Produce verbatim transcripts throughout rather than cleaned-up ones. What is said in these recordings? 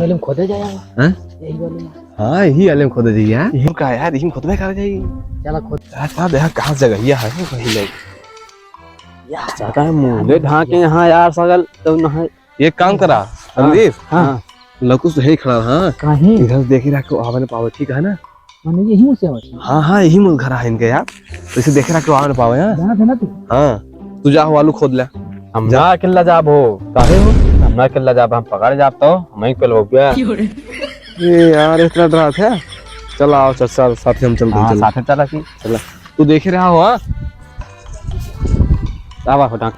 वाले में खोदे जाए यार। हैं? यही वाले में। हाँ, यही वाले में खोदे जाइए, हाँ। यही का यार, यही में खोदबे कर जाइए। चला खोद। यार, का देखा, कहाँ जगह यह है, वही ले। यार, ज्यादा है, मुँह ले ढाके यहाँ यार, सगल तो ना है। एक काम करा, हाँ, संदीप। हाँ। लकुस तो यही खड़ा, हाँ। काहे? इधर से देखी रहा, केहू आवे ना पावे, ठीक है ना? माने यही मुँह से आवत है? हाँ, हाँ, यही मुँह घर है इनके यार। तो इसे देखे रहा, केहू आवे ना पावे, हाँ? जाना था ना तू? हाँ, तू जा हो, आलू खोद ले। हम जा। ना अकेला जाब हो। काहे हो? हम ना अकेला जाब, हम पकड़ जाब तो, हम ही पेल हो गया। ए यार, इतना डरा था। चल आओ, चल, चल, साथ में हम चलते हैं, हाँ, चल। साथ में चला की। चला। तू देखे रहा हो, हाँ? आवा हो डाक।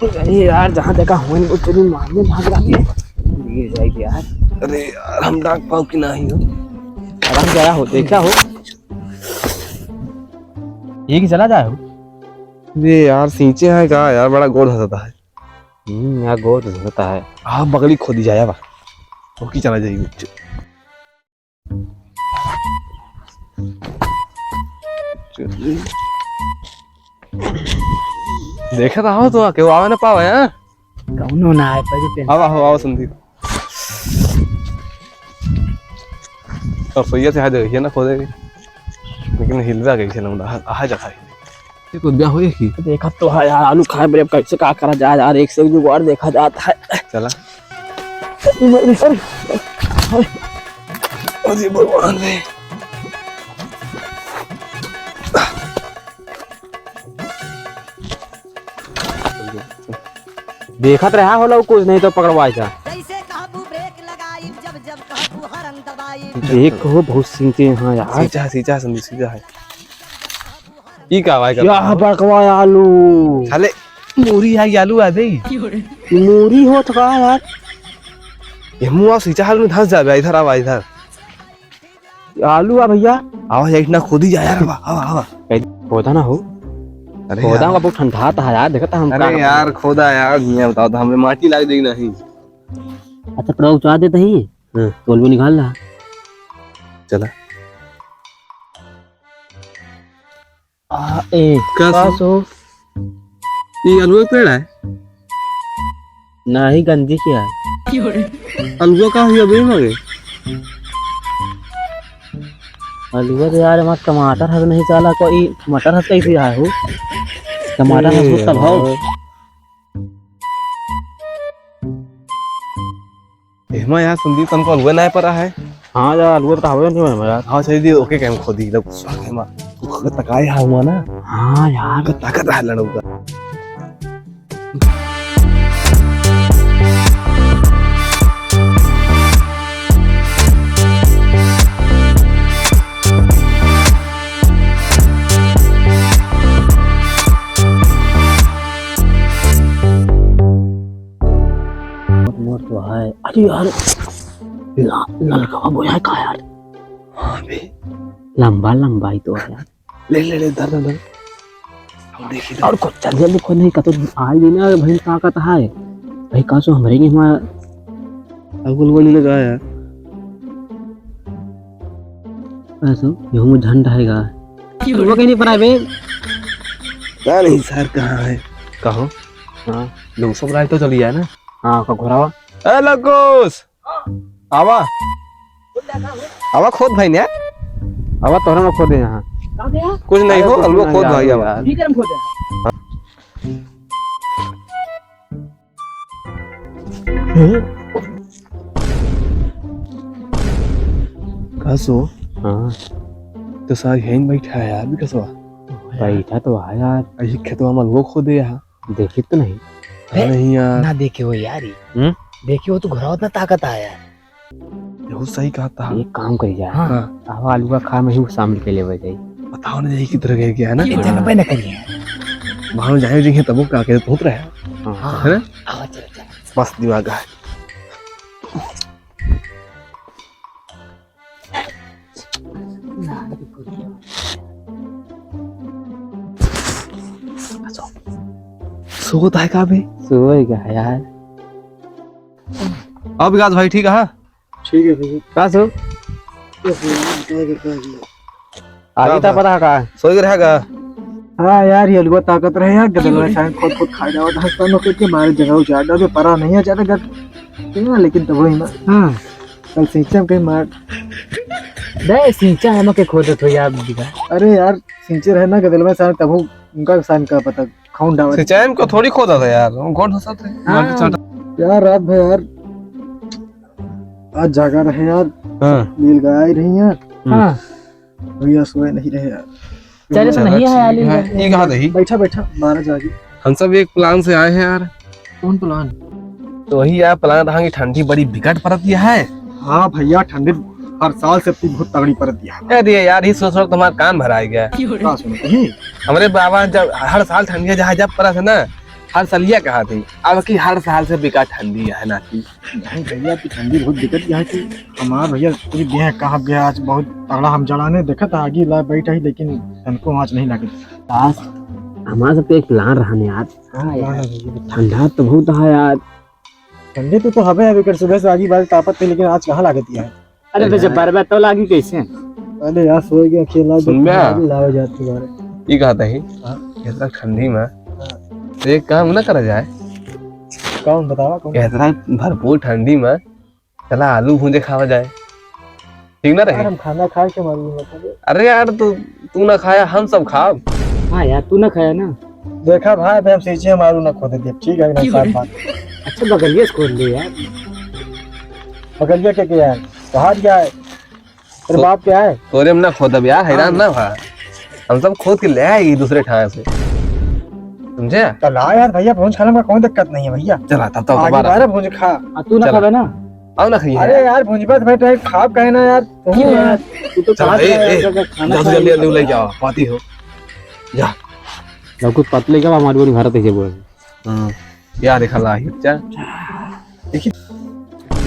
अरे यार, जहाँ देखा हो, इनको चोरी मारने भाग रहा है। ये जाएगी यार। अरे यार, हम डाक पाओ कि नहीं हो? आराम से आया हो, देखा हो। ये कि चला जाए हो? अरे यार, सींचे हैं का यार, बड़ा गोड़ धसता है। हम्म, यार गोड़ धसता है। हाँ, बगली खोदी जाए बा। ओकी चला जाएगी। देखा था हो तो, केहू आवे ना पावे, हाँ? कौनो ना आए, पहले पेन। आवा हो, आवा संदीप। और सैया से हाथ देखिए ना खोदे के। लेकिन हिलवा गई से लौंडा, आ, आ जा खाई। ये कुछ ब्याह होई की? देखा तो है यार, आलू खाए बरे, अब कैसे का करा जाए यार, एक से एक जुगाड़ देखा जाता है। चला। अरे भगवान रे। देखत रहा होला कुछ, नहीं तो पकड़वाए जा। जैसे कहबू ब्रेक लगाई, जब जब कहबू हॉर्न दबाई। देख हो, बहुत सींचे हैं यार। सींचा, सींचा, संदीप, सींचा है। ई का भाई का? यह बड़कवा आलू। साले, मूरी आई आलू आ दे। मूरी होत का यार? ये मुँह आ सींचा हाल में धंस जाबे, इधर आवा, इधर। आलू आ भैया। आवा, इतना खोदी जा यार, आवा, आवा, आवा। कहीं खोदा ना हो। अरे खोदा यार। का बहुत ठंडा था यार, देखा था हम अरे का यार, खोदा यार, ये बताओ तो, हमें माटी लाग देगी नहीं। अच्छा, पूरा उचार देते ही। हाँ। तोलबो निकाल ला। चला। आ, ए, का का सो? सो? ई अलुआ के पेड़ है? नाही, गंजी के है। अलुआ का हुआ बे मगे? अलुआ तो यार, हमार टमाटर हर नहीं साला, कोई टमाटर हर कैसे आए हो? टमाटर हर ए तब हो। यार। एहमा यार संदीप, तनको अलुआ नाय परा है। हाँ यार, अलुआ तो हवे नहीं हमारे यार। हाँ, चल दी, ओके, कैम खोदी, एकदम स्वाद है माँ। तू खगत तकाए हा हुआ ना? हाँ यार। ताकत, ताकत है लड़ू का। मोर, मोर तो है। अरे यार, ला-, ललकवा बोया है का यार? हाँ बे। लंबा लंबा ही तो है यार। ले, ले, ले, धर, धर, धर। हम देखी, धर। और कुछ चल जल्दी खोद नहीं, कतो आई भी ना, भाई ताकत है। भाई, का सो हमरे के वहाँ अगुल गोली लगा यार। ऐसो, ये हम झंड है गा। क्यों? वो कहीं नहीं पड़ा बे। पता नहीं सर कहाँ है। कहो? हाँ। लोग सब राय तो चली जाए ना। हाँ, का घोरावा। ए, लकुस! आवा। आवा, खोद भाई ने। आवा, तोहरा में खोदे यहाँ। कुछ नहीं अरे, हो, कुछ अलगो नहीं खोद यार, भाई, आवा। यार। का सो? हाँ। तो सार यहीं बैठा है यार, विकासवा। बैठा तो है यार। अही खेतवा में अलगो खोदे यहाँ। देखी तो नहीं। अरे नहीं यार। ना देखे हो यार ये। हम्म? देखे हो तो घोरावा उतना ताकत आया है। बहुत सही कहा था। एक काम करी जा। हाँ। हाँ। आवा आलू का खा में ही शामिल कर लेवे जाई। बताओ ना यही किधर गए क्या है ना? ये जनबे न करिए। वहाँ जाए जी तब वो का के बहुत रहे। हाँ। है ना? आवा चलो, चलो। बस दिमाग है। सोत है का बे? सोए का यार। अब विकास भाई ठीक है? ठीक है भैया। का सो? आगे का ता बा? पता है का? सोए के रहा का? हाँ यार, ये अलुआ ताकत रहे यार, गदलवा शायद खुद खुद खा जाओ, दस पन्नों के मारे जगह उजाड़ डालो, परा नहीं है ज्यादा गद। ना, लेकिन तब वही ना। हाँ। कल सींचे हम कहीं मार। बे, सींचा हम के खोदत हो यार, दिखा। अरे यार, सींचे रहे ना गदलवा साहब, तब उनका किसान का पता, खाऊं डावत। सिंचाई में को थोड़ी खोदा था यार, हम गोड़ धसत रहे। हाँ। माटी चाटा। यार, रात भर यार, आज जागा रहे यार। हाँ। नील गाय आई रही यार। हम्म। हाँ। भैया सोए नहीं रहे यार। चले तो नहीं है, आली हाँ, है। ये कहाँ रही? बैठा, बैठा, बारह जाके। हम सब एक plan से आए हैं यार। कौन plan? तो वही यार, plan रहा कि ठंडी बड़ी बिकट पड़त है। हाँ भैया, ठंडी हर साल से बहुत तगड़ी पड़त है। अरे यार, इस सोच तुम्हारा कान भर आ गया। का सुनत ही? हमरे बाबा जब हर साल ठंडिया जहाँ जब पड़त है ना, हर साल ये कहा थी, अब की हर साल से बिकट ठंडी है ना कि नहीं भैया, तो ठंडी बहुत दिक्कत यह है कि हमार भैया पूरी देह कांप गया। आज बहुत तगड़ा हम जड़ाने देखत आगी ला बैठ ही, लेकिन तनको आँच नहीं लगे। आज हमारे साथ एक plan रहने यार। हाँ यार। हाँ भैया। ठंडा तो बहुत है यार। ठंडी तो, तो हवे, हवे कर सुबह से आगी बाज तापत थे, लेकिन आज कहाँ लागत है? अरे तो जब बरबा तो लागी कैसे? अरे यार, सोए गया खेला, सुन बे। लावे जात तुम्हारे। ये कहता है, हाँ। इतना ठंडी में हाँ। तो एक काम ना करा जाए। कौन बतावा, कौन? इतना भरपूर ठंडी में चला आलू भूंजे खावा जाए, ठीक ना रहे? यार, हम खाना खाए के मालूम है तुझे। अरे यार, तू, तू ना खाया, हम सब खाब। हाँ यार, तू ना खाया ना। देखा भाई, अबे हम सींचे हम आलू ना खोदे देब, ठीक है ना? साफ बात। अच्छा, बगलिया से खोद ले यार। बगलिया के क्या है? बाहर क्या है? तेरे तो बाप क्या है? तोरे हम ना खोदब यार, हैरान हाँ। ना भा। हम सब खोद के ले आए दूसरे ठाए से। समझे? तो ला यार भैया, भूंज खाने में कोई दिक्कत नहीं है भैया। चला, तब तो आगे दोबारा। बारह भूंज खा। आ, तू ना चला। खावे ना? आओ ना खाइए अरे यार। यार, भूंज बात भाई, टाइम खाब कहे ना यार। तू क्यों यार? यार? तू तो चला, खात ए, रहा यार, ए, अगर खाना जल्दी, खाए जल्दी, जल्दी तो ले जाओ, पाती हो। जा। लौकुश पतले का हमारे बोल भारत ऐसे बोल। हाँ। या देखा ला ही, चल। देखी।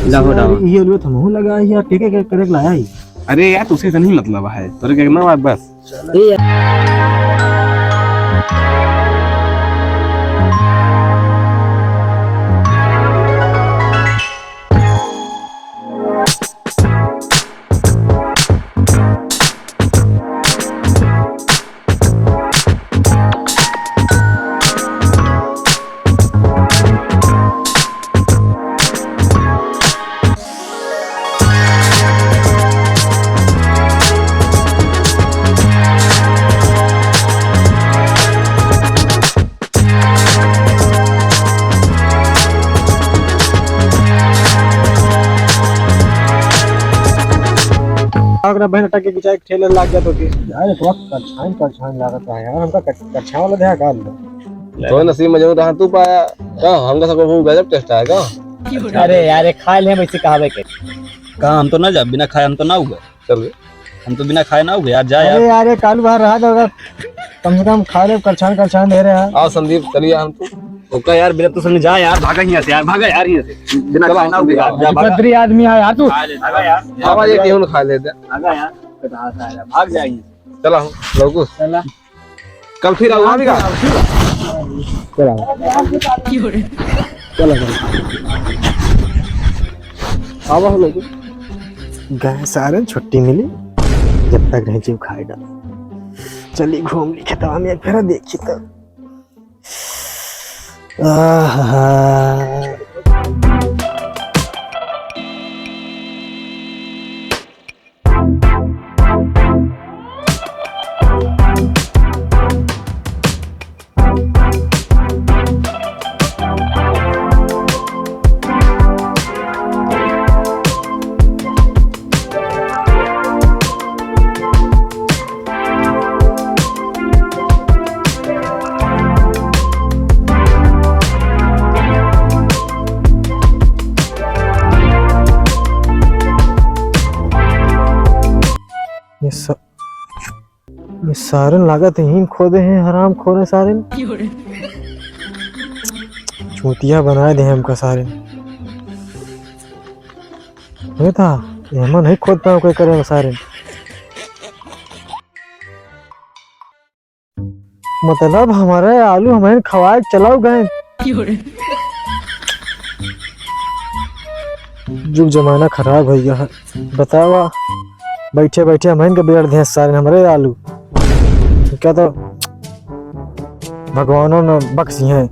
लाहो, लाहो। ये अलवा थमहू लगा है यार, के, के, के करे के लाया है? अरे यार, तुझसे इतना ही मतलब है, तोरे के ना बात बस। ए यार। ओकरा बहन अटक के खिंचाए के ठेले लाग गया तो के। यार, थोड़ा करछाइन, करछाइन लागत है यार, हमका कर-, करछाइन वाला देहा का अंदर। तो नसीब में जरूर रहा तू पाया। का हमका सबको वो गजब taste आएगा। अरे यार, ये खा ले, वैसे कहावे के। का हम तो ना जा, बिना खाए हम तो ना उगे। चल बे। हम तो बिना खाए ना उगे यार, जा यार। अरे यार, ये कालू बाहर रहा जाओगा, कम से कम खा ले, करछान, करछान दे रहे हैं। आओ संदीप, चलिए हम तो। ओका यार, बिना तो समझे जा यार, भागा यहाँ से यार, भागा यार यहाँ से। बिना चलो, खाए ना उगे यार, जा, भागा। बद्री आदमी है यार तू। खा ले, भागा यार। बाबा, ये गेहूं खा लेते हैं। भागा यार, कटहा सा है, भाग जा यहाँ से। चला हो, लौकुश। चला। कल फिर आऊँ, हाँ, अभी का? चला। चला, चला। आवा हो लौकुश। गए सारे छुट्टी मिली, जब तक रहे जीव खाएगा। चली घूम ली खेतवा में, फिर देखी तो। आहा। ये स-, ये सारन लागत है, हीन खोदे हैं, हराम खोरे सारन। चूतिया बनाए दे हमका सारन। ये था, ये मन ही खोद पाओ कोई करे सारन। मतलब हमारे आलू हमारे खवाए के चलाओ गए। जुग जमाना खराब हो गया है, बतावा, बैठे बैठे हमारे के बिगड़ दे सारे हमारे आलू। क्या तो भगवानों ने बख्शी हैं।